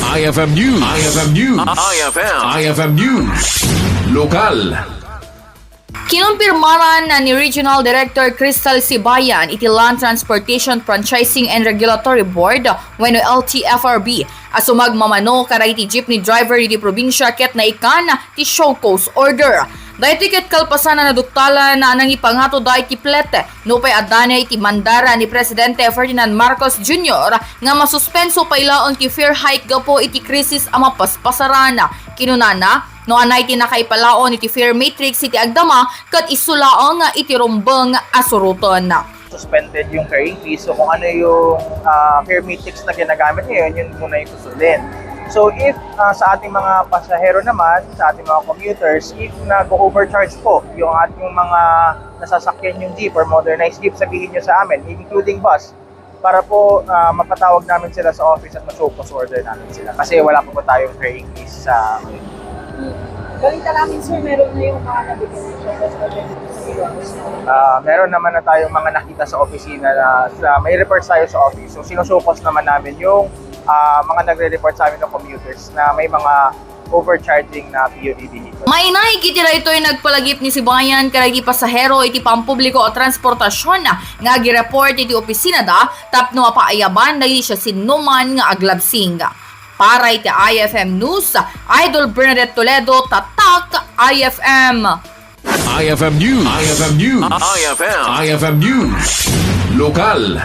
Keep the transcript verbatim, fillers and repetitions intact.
I F M News. I F M News. I F M. I F M News. Lokal. Kinumpirmaran ni Regional Director Crystal Sibayan iti Land Transportation Franchising and Regulatory Board wenno L T F R B a sumagmamano kadagiti jeepney driver iti probinsya ket naikkan ti show cause order. Daytoy ket kalpasan a naduktalan a nangipangato da iti plete nupay addana iti mandar ni Presidente Ferdinand Marcos Junior nga masuspenso pay laeng ti fare hike gapu iti krisis a mapaspasaran. Kinunana, no anay ti nakaipalaon iti fare matrix iti agdama ket isu laeng iti rumbeng a suroten. Suspended yung fare increase. So kung ano yung ah, fare matrix na ginagamit ngayon, yun muna yung susundin. So if ah, sa ating mga pasahero naman, sa ating mga commuters, if nag-overcharge po yung ating mga nasasakyan yung jeep or modernized jeep, sabihin nyo sa amin, including bus, para po ah, mapatawag namin sila sa office at ma-show cause order namin sila. Kasi wala pa po tayong fare increase sa Balita namin, sir, meron na yung mga nabigyan ng show cause order dito sa Ilocos. Ah, meron naman na tayong mga nakita sa opisina na sa, may reports tayo sa office. So, sinusukos naman namin yung ah, mga nagre-report sa amin ng commuters na may mga overcharging na P U V vehicle. Mainaig iti daytoy nagpalagip ni Sibayan kadagiti pasahero iti pampubliko a transportasyon nga agi-report iti opisinada tapno mapaayaban dagiti siasinoman nga aglabsing. Para iti I F M News, Idol Bernadette Toledo, Tatak I F M. I F M News. I F M News. I F M. I F M News. Lokal.